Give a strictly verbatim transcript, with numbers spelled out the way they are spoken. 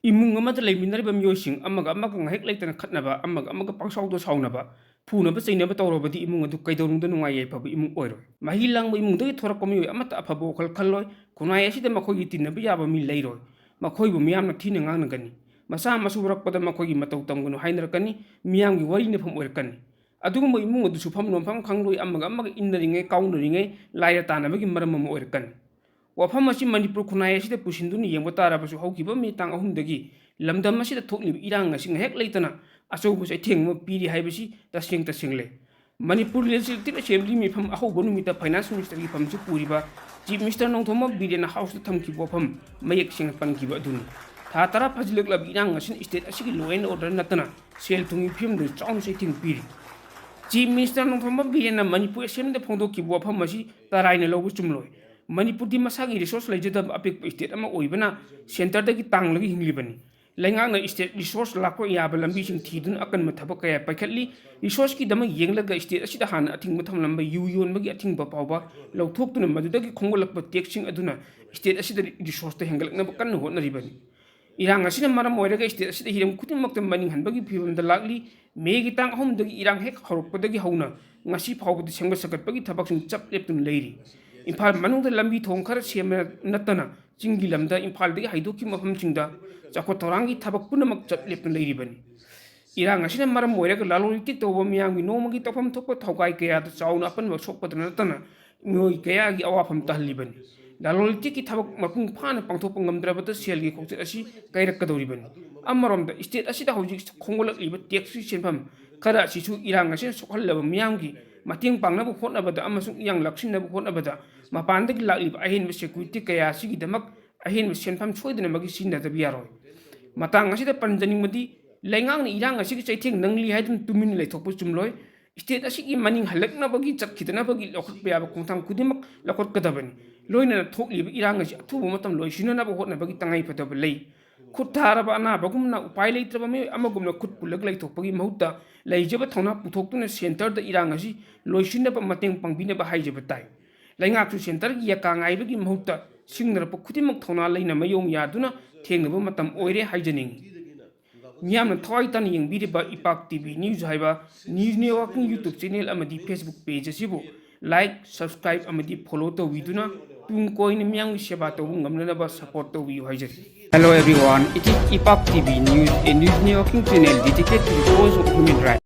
ꯏꯃꯨꯡ ꯑꯃꯗ ꯂꯩꯃꯤꯟꯅꯔꯤꯕ ꯃꯤꯑꯣꯏꯁꯤꯡ ꯑꯃꯒ ꯑꯃꯒ ꯉꯥꯏꯍꯦꯛ ꯂꯩꯇꯅ ꯈꯠꯅꯕ, ꯑꯃꯒ ꯑꯃꯒ ꯄꯪꯁꯥꯎꯗ ꯁꯥꯎꯅꯕ, ꯐꯨꯅꯕ ꯆꯩꯅꯕ ꯇꯧꯔꯕꯗꯤ ꯏꯃꯨꯡ ꯑꯗꯨ ꯀꯩꯗꯧꯅꯨꯡꯗ ꯅꯨꯡꯉꯥꯏ ꯌꯥꯏꯐꯕ ꯏꯃꯨꯡ ꯑꯣꯏꯔꯣꯏ꯫ ꯃꯍꯤ ꯂꯥꯡꯕ ꯏꯃꯨꯡꯗꯒꯤ ꯊꯣꯔꯛꯄ ꯃꯤꯑꯣꯏ ꯑꯃꯠꯇ ꯑꯐꯕ ꯋꯥꯈꯜ ꯈꯜꯂꯣꯏ꯫ ꯈꯨꯟꯅꯥꯏ ꯑꯁꯤꯗ ꯃꯈꯣꯏꯒꯤ ꯇꯤꯟꯅꯕ ꯌꯥꯕ ꯃꯤ ꯂꯩꯔꯣꯏ꯫ ꯃꯈꯣꯏꯕꯨ ꯃꯤꯌꯥꯝꯅ ꯊꯤꯅ ꯉꯥꯡꯅꯒꯅꯤ꯫ ꯃꯆꯥ ꯃꯁꯨ ꯍꯧꯔꯛꯄꯗ ꯃꯈꯣꯏꯒꯤ ꯃꯇꯧ ꯇꯝꯒꯅꯨ ꯍꯥꯏꯅꯔꯛꯀꯅꯤ꯫ ꯃꯤꯌꯥꯝꯒꯤ ꯋꯥꯔꯤꯅꯐꯝ ꯑꯣꯏꯔꯛꯀꯅꯤ꯫ ꯑꯗꯨꯒꯨꯝꯕ ꯏꯃꯨꯡ ꯑꯗꯨ ꯁꯨꯐꯝ ꯅꯣꯝꯐꯝ ꯈꯪꯂꯣꯏ, ꯑꯃꯒ ꯑꯃꯒ ꯏꯟꯅꯔꯤꯉꯩ ꯀꯥꯎꯅꯔꯤꯉꯩ ꯂꯥꯏꯔ ꯇꯥꯟꯅꯕꯒꯤ ꯃꯔꯝ ꯑꯃ ꯑꯣꯏꯔꯛꯀꯅꯤ꯫ ꯋꯥꯐꯝ ꯑꯁꯤ ꯃꯅꯤꯄꯨꯔ ꯈꯨꯟꯅꯥꯏ ꯑꯁꯤꯗ ꯄꯨꯁꯤꯟꯗꯨꯅ ꯌꯦꯡꯕ ꯇꯥꯔꯕꯁꯨ, ꯍꯧꯈꯤꯕ ꯃꯦ ꯇꯥꯡ ꯑꯍꯨꯝꯗꯒꯤ ꯂꯝꯗꯝ ꯑꯁꯤꯗ ꯊꯣꯛꯂꯤꯕ ꯏꯔꯥꯡ ꯑꯁꯤ ꯉꯥꯏꯍꯥꯛ ꯂꯩꯇꯅ ꯑꯆꯧꯕ ꯆꯩꯊꯦꯡ ꯑꯃ ꯄꯤꯔꯤ ꯍꯥꯏꯕꯁꯤ ꯇꯁꯦꯡ ꯇꯁꯦꯡ ꯂꯩ꯫ ꯃꯅꯤꯄꯨꯔ ꯂꯦꯖꯤꯁꯂꯦꯇꯤꯚ ꯑꯦꯁꯦꯝꯕ꯭ꯂꯤ ꯃꯤꯐꯝ ꯑꯍꯧꯕ ꯅꯨꯃꯤꯠꯇ ꯐꯥꯏꯅꯥꯟꯁ ꯃꯤꯅꯤꯁꯇꯔꯒꯤ ꯐꯝꯁꯨ ꯄꯨꯔꯤꯕ ꯆꯤꯐ ꯃꯤꯅꯤꯁꯇꯔ ꯅꯣꯡꯊꯣꯝꯕꯝ ꯕꯤꯔꯦꯟꯅ ꯍꯥꯎꯁꯇ ꯊꯝꯈꯤꯕ ꯋꯥꯐꯝ ꯃꯌꯦꯛ ꯁꯦꯡꯅ ꯄꯟꯈꯤꯕ ꯑꯗꯨꯅꯤ꯫ ꯊꯥ ꯇꯔꯥ ꯐꯥꯖꯤꯜꯂꯛꯂꯕ ꯏꯔꯥꯡ ꯑꯁꯤꯅ ꯁ꯭ꯇꯦꯠ ꯑꯁꯤꯒꯤ ꯂꯣ ꯑꯦꯟ ꯑꯣꯔꯗꯔ ꯅꯠꯇꯅ ꯁꯦꯜ ꯊꯨꯝꯒꯤ ꯐꯤꯕꯝꯗ ꯆꯥꯎꯅ ꯆꯩꯊꯦꯡ ꯄꯤꯔꯤ꯫ ꯆꯤꯐ ꯃꯤꯅꯤꯁꯇꯔ ꯅꯣꯡꯊꯣꯝꯕꯝ ꯕꯤꯔꯦꯟꯅ ꯃꯅꯤꯄꯨꯔ ꯑꯦꯁꯦꯝꯕ꯭ꯂꯤꯗ ꯐꯣꯡꯗꯣꯛꯈꯤꯕ ꯋꯥꯐꯝ ꯑꯁꯤ ꯇꯔꯥꯏꯅ ꯂꯧꯕ ꯆꯨꯝꯂꯣꯏ꯫ ꯃꯅꯤꯄꯨꯔꯗꯤ ꯃꯁꯥꯒꯤ ꯔꯤꯁꯣꯔꯁ ꯂꯩꯖꯗꯕ ꯑꯄꯤꯛꯄ ꯁ꯭ꯇꯦꯠ ꯑꯃ ꯑꯣꯏꯕꯅ ꯁꯦꯟꯇꯔꯗꯒꯤ ꯇꯥꯡꯂꯒ ꯍꯤꯡꯂꯤꯕꯅꯤ꯫ ꯂꯩꯉꯥꯛꯅ ꯁ꯭ꯇꯦꯠ ꯔꯤꯁꯣꯔꯁ ꯂꯥꯛꯄ ꯌꯥꯕ ꯂꯝꯕꯤꯁꯤꯡ ꯊꯤꯗꯨꯅ ꯑꯀꯟꯕ ꯊꯕꯛ ꯀꯌꯥ ꯄꯥꯏꯈꯠꯂꯤ꯫ ꯔꯤꯁꯣꯔꯁꯀꯤꯗꯃꯛ ꯌꯦꯡꯂꯒ ꯁ꯭ꯇꯦꯠ ꯑꯁꯤꯗ ꯍꯥꯟꯅ ꯑꯊꯤꯡꯕ ꯊꯝꯂꯝꯕ ꯌꯨ ꯌꯣꯟꯕꯒꯤ ꯑꯊꯤꯡꯕ ꯐꯥꯎꯕ ꯂꯧꯊꯣꯛꯇꯨꯅ ꯃꯗꯨꯗꯒꯤ ꯈꯣꯝꯒꯠꯂꯛꯄ ꯇꯦꯛꯁꯁꯤꯡ ꯑꯗꯨꯅ ꯁ꯭ꯇꯦꯠ ꯑꯁꯤꯗ ꯔꯤꯁꯣꯔꯁꯇ ꯍꯦꯟꯒꯠꯂꯛꯅꯕ ꯀꯟꯅ ꯍꯣꯠꯅꯔꯤꯕꯅꯤ꯫ ꯏꯔꯥꯡ ꯑꯁꯤꯅ ꯃꯔꯝ ꯑꯣꯏꯔꯒ ꯁ꯭ꯇꯦꯠ ꯑꯁꯤꯗ ꯍꯤꯔꯝ ꯈꯨꯗꯤꯡꯃꯛꯇ ꯃꯅꯤꯡ ꯍꯟꯕꯒꯤ ꯐꯤꯕꯝꯗ ꯂꯥꯛꯂꯤ꯫ ꯃꯦꯒꯤ ꯇꯥꯡ ꯑꯍꯨꯝꯗꯒꯤ ꯏꯔꯥꯡ ꯍꯦꯛ ꯍꯧꯔꯛꯄꯗꯒꯤ ꯍꯧꯅ ꯉꯁꯤ ꯐꯥꯎꯕꯗ ꯁꯦꯝꯒꯠ ꯁꯥꯒꯠꯄꯒꯤ ꯊꯕꯛꯁꯤꯡ ꯆꯞ ꯂꯦꯞꯇꯨꯅ ꯂꯩꯔꯤ꯫ ꯏꯝꯐꯥꯜ ꯃꯅꯨꯡꯗ ꯂꯝꯕꯤ ꯊꯣꯡ ꯈꯔ ꯁꯦꯝꯕ ꯅꯠꯇꯅ ꯆꯤꯡꯒꯤ ꯂꯝꯗ ꯏꯝꯐꯥꯜꯗꯒꯤ ꯍꯥꯏꯗꯣꯛꯈꯤꯕ ꯃꯐꯝꯁꯤꯡꯗ ꯆꯥꯎꯈꯠ ꯊꯧꯔꯥꯡꯒꯤ ꯊꯕꯛ ꯄꯨꯝꯅꯃꯛ ꯆꯞ ꯂꯦꯞꯇꯨꯅ ꯂꯩꯔꯤꯕꯅꯤ꯫ ꯏꯔꯥꯡ ꯑꯁꯤꯅ ꯃꯔꯝ ꯑꯣꯏꯔꯒ ꯂꯂꯣꯟ ꯏꯇꯤꯛ ꯇꯧꯕ ꯃꯤꯌꯥꯝꯒꯤ ꯅꯣꯡꯃꯒꯤ ꯇꯧꯐꯝ ꯊꯣꯛꯄ ꯊꯧꯒꯥꯏ ꯀꯌꯥꯗ ꯆꯥꯎꯅ ꯑꯄꯟꯕ ꯁꯣꯛꯄꯗ ꯅꯠꯇꯅ ꯃꯤꯑꯣꯏ ꯀꯌꯥꯒꯤ ꯑꯋꯥꯐꯝ ꯇꯥꯍꯜꯂꯤꯕꯅꯤ꯫ ꯂꯂꯣꯟ ꯏꯇꯤꯛꯀꯤ ꯊꯕꯛ ꯃꯄꯨꯡ ꯐꯥꯅ ꯄꯥꯡꯊꯣꯛꯄ ꯉꯝꯗ꯭ꯔꯕꯗ ꯁꯦꯜꯒꯤ ꯈꯣꯡꯆꯠ ꯑꯁꯤ ꯀꯥꯏꯔꯛꯀꯗꯧꯔꯤꯕꯅꯤ꯫ ꯑꯃꯔꯣꯝꯗ ꯁ꯭ꯇꯦꯠ ꯑꯁꯤꯗ ꯍꯧꯖꯤꯛ ꯈꯣꯝꯒꯠꯂꯛꯂꯤꯕ ꯇꯦꯛꯁꯀꯤ ꯁꯦꯟꯐꯝ ꯈꯔ ꯑꯁꯤꯁꯨ ꯏꯔꯥꯡ ꯑꯁꯤꯅ ꯁꯣꯛꯍꯜꯂꯕ ꯃꯤꯌꯥꯝꯒꯤ ꯃꯇꯦꯡ ꯄꯥꯡꯅꯕ ꯍꯣꯠꯅꯕꯗ ꯑꯃꯁꯨꯡ ꯏꯔꯥꯡ ꯂꯥꯛꯁꯤꯟꯅꯕ ꯍꯣꯠꯅꯕꯗ ꯃꯄꯥꯟꯗꯒꯤ ꯂꯥꯛꯂꯤꯕ ꯑꯍꯦꯟꯕ ꯁꯦꯀ꯭ꯌꯨꯔꯤꯇꯤ ꯀꯌꯥ ꯑꯁꯤꯒꯤꯗꯃꯛ ꯑꯍꯦꯟꯕ ꯁꯦꯟꯐꯝ ꯁꯣꯏꯗꯅꯃꯛꯀꯤ ꯁꯤꯖꯤꯟꯅꯗꯕ ꯌꯥꯔꯣꯏ꯫ ꯃꯇꯥꯡ ꯑꯁꯤꯗ ꯄꯟꯖꯅꯤꯡꯕꯗꯤ, ꯂꯩꯉꯥꯛꯅ ꯏꯔꯥꯡ ꯑꯁꯤꯒꯤ ꯆꯩꯊꯦꯡ ꯅꯪꯂꯤ ꯍꯥꯏꯗꯨꯅ ꯇꯨꯃꯤꯟꯅ ꯂꯩꯊꯣꯛꯄ ꯆꯨꯝꯂꯣꯏ꯫ ꯁ꯭ꯇꯦꯠ ꯑꯁꯤꯒꯤ ꯃꯅꯤꯡ ꯍꯜꯂꯛꯅꯕꯒꯤ ꯆꯠꯈꯤꯗꯅꯕꯒꯤ ꯂꯧꯈꯠꯄ ꯌꯥꯕ ꯈꯣꯡꯊꯥꯡ ꯈꯨꯗꯤꯡꯃꯛ ꯂꯧꯈꯠꯀꯗꯕꯅꯤ꯫ ꯂꯣꯏꯅꯅ ꯊꯣꯛꯂꯤꯕ ꯏꯔꯥꯡ ꯑꯁꯤ ꯑꯊꯨꯕ ꯃꯇꯝ ꯂꯣꯏꯁꯤꯟꯅꯅꯕ ꯍꯣꯠꯅꯕꯒꯤ ꯇꯉꯥꯏꯐꯗꯕ ꯂꯩ꯫ ꯈꯨꯠ ꯊꯥꯔꯕ ꯑꯅꯥꯕꯒꯨꯝꯅ ꯎꯄꯥꯏ ꯂꯩꯇ꯭ꯔꯕ ꯃꯤꯑꯣꯏ ꯑꯃꯒꯨꯝꯅ ꯈꯨꯠ ꯄꯨꯜꯂꯒ ꯂꯩꯊꯣꯛꯄꯒꯤ ꯃꯍꯨꯠꯇ, ꯂꯩꯖꯕ ꯊꯧꯅꯥ ꯄꯨꯊꯣꯛꯇꯨꯅ ꯁꯦꯟꯇꯔꯗ ꯏꯔꯥꯡ ꯑꯁꯤ ꯂꯣꯏꯁꯤꯟꯅꯕ ꯃꯇꯦꯡ ꯄꯥꯡꯕꯤꯅꯕ ꯍꯥꯏꯖꯕ ꯇꯥꯏ꯫ ꯂꯩꯉꯥꯛꯁꯨ ꯁꯦꯟꯇꯔꯒꯤ ꯌꯥꯀꯥ ꯉꯥꯏꯕꯒꯤ ꯃꯍꯨꯠꯇ ꯁꯤꯡꯅꯔꯛꯄ ꯈꯨꯗꯤꯡꯃꯛ ꯊꯧꯅꯥ ꯂꯩꯅ ꯃꯥꯌꯣꯡ ꯌꯥꯗꯨꯅ ꯊꯦꯡꯅꯕ ꯃꯇꯝ ꯑꯣꯏꯔꯦ ꯍꯥꯏꯖꯅꯤꯡꯏ꯫ ꯃꯤꯌꯥꯝꯅ ꯊꯋꯥꯏ ꯇꯥꯅ ꯌꯦꯡꯕꯤꯔꯤꯕ ꯏꯄꯥꯛ ꯇꯤ ꯚꯤ ꯅ꯭ꯌꯨꯁ ꯍꯥꯏꯕ ꯅ꯭ꯌꯨꯁ ꯅꯦꯠꯋꯥꯔꯀꯤꯡ ꯌꯨꯇ꯭ꯌꯨꯕ ꯆꯦꯅꯦꯜ ꯑꯃꯗꯤ ꯐꯦꯁꯕꯨꯛ ꯄꯦꯖ ꯑꯁꯤꯕꯨ ꯂꯥꯏꯛ, ꯁꯕꯁꯀ꯭ꯔꯥꯏꯕ ꯑꯃꯗꯤ ꯐꯣꯂꯣ ꯇꯧꯕꯤꯗꯨꯅ ꯇꯨꯡ ꯀꯣꯏꯅ ꯃꯤꯌꯥꯝꯒꯤ ꯁꯦꯕꯥ ꯇꯧꯕ ꯉꯝꯅꯅꯕ ꯁꯄꯣꯔꯠ ꯇꯧꯕꯤꯌꯨ ꯍꯥꯏꯖꯔꯤ꯫ Hello everyone, it is Ipak T V News, a news networking channel dedicated to the cause of human rights.